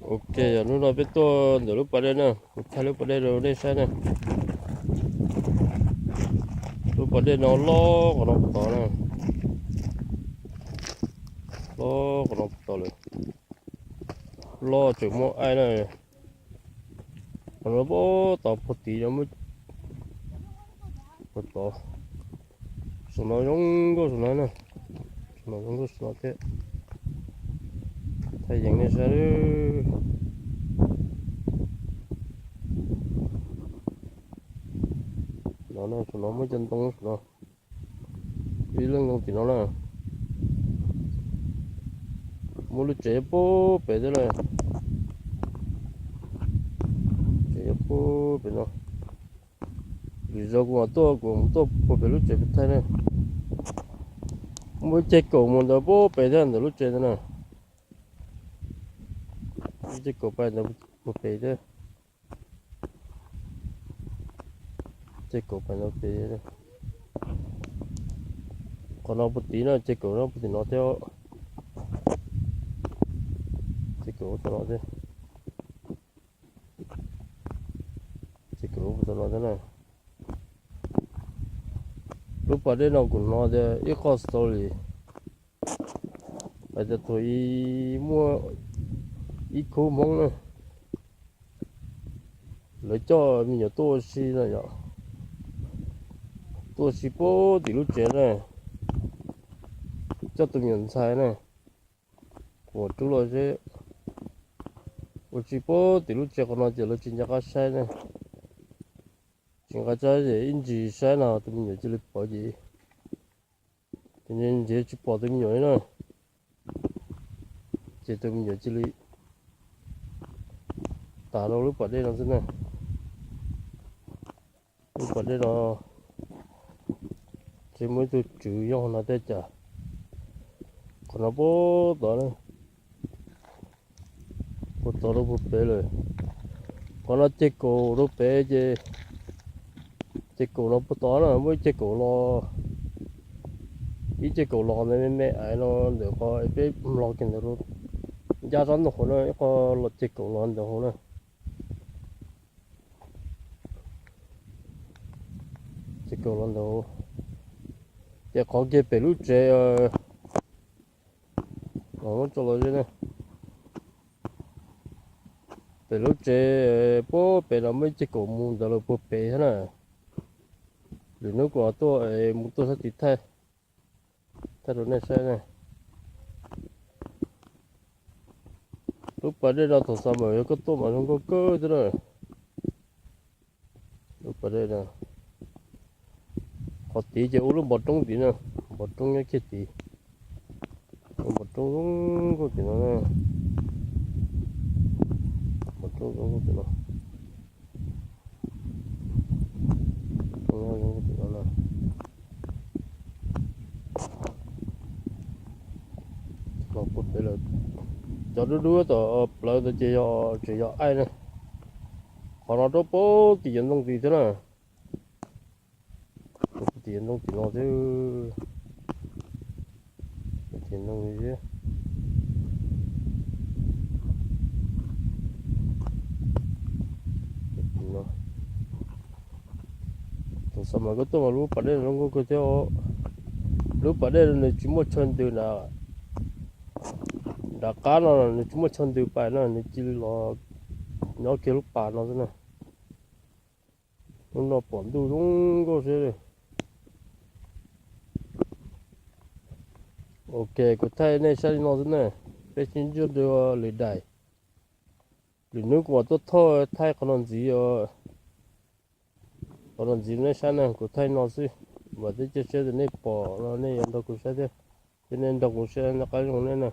Ok, yog hnub no peb tuaj ntawm lub pas dej na, kuv thaij lub pas dej rau nej saib na. Lub pas dej no loj qhov no puag tod na, loj qhov no puag tod lawm, loj tseem muaj aib na. Qhov no puag tod puag tid no muaj, puag tod, saum no zoo nkauj saum no na, saum no zoo nkauj saum no thiab. Thaij yees nej saib, no saum no muaj cov ntoo saum no, ib leej ntoo tim no na. Muaj lub tsev puag pem thiab na, tsev puag pem no. Lwm zaus kuv mam tuaj, kuv mam tuaj puag pem lub tsev pem thaij na. Muaj ceg kaum mus ntawd puag pem thiab ntawm lub tsev ntawd na. Ceg kaum pais ntawd puag pem thiab. Ceg kaum pais ntawd pem, qhov no puag tid no, ceg kaum no puag tim no thiab. Ceg kaum no thiab. Ceg kaum no thiab na. Lub pas dej no kuv hnov tias ib qho story hais tias thaum ub muaj ib khub Hmoob na, lawv coj me nyuam tuaj ua si no yom, tuaj ua si puag tim lub tsev na, coj tus me nyuam ntxhais na, kuv mam rub los seb, ua si puag tim lub tsev qhov no ces lawv tsis nco qab saib na, tsis nco qab saib ces ib ntsis saib no tus me nyuam cia li pov ces, ces nrhiav tsis pom tus me nyuam li na, ces tus me nyuam cia li tas rau lub pas dej no xwb na. Lub pas dej no tsis muaj ib tug tswv yog no tej cas, qhov no puag tod na, puag tod rau puag pem lawm. Qhov no ceg kaum rau pem ces, ceg kaum no puag tod na muaj ib ceg kaum los, ib ceg kaum los ntawd me me ais no ntawm qhov peb mloog kiag ntawd rau ncaj sab ntoo hauv na, ib qho los ceg kaum los ntawm hauv na. Ceg kaum los ntawm hauv, ces qhov kiag pem lub tsev muab tso los ne, pem lub tsev puag pem no muaj ib ceg kaum mus ntawd los puag pem thiab na. Lwm hnub kuv mam tuaj mus tuaj sab tid thaij, thaij rau nej saib ne. Lub pas dej no thaum xav mas yog koj tuaj mas zoo nkauj kawg thiab na. Lub pas dej no, qhov tid ces ua lub npov roob tid na, npov roob nyob kiag tid, npov roob zoo nkauj tim no, npov roob zoo nkauj tim no. Cov dub dub tom plawv ntawd ces yog, tseem yog aib ne. Qhov no rau puag tim cov ntoo tid thiab na. Rau puag tim cov ntoo tim no thiab. Tim ntoo thiab. Thaum xav mas koj tuaj mas lub pas dej zoo nkauj kawg thiab. Lub pas dej nws tsis muaj chaw ntws na. Nram qab no nws tsis muaj chaw ntws pais no, nws cia li los nyob kiag lub pas no xwb na. Hnub no pom ntuj zoo nkauj xwb. Ok, kuv thaij nej saib li no xwb na. Peb sib ntsib dua lwm daim. Lwm hnub kuv mam tuaj thauj thaij qhov no ntxiv os. Qhov no ntxiv nej saib na, kuv thaij no xwb. Vam thiab cia siab tias nej pom los nej yuav nrog kuv saib thiab. Ces nej nrog kuv saib noj qab zoo nej na.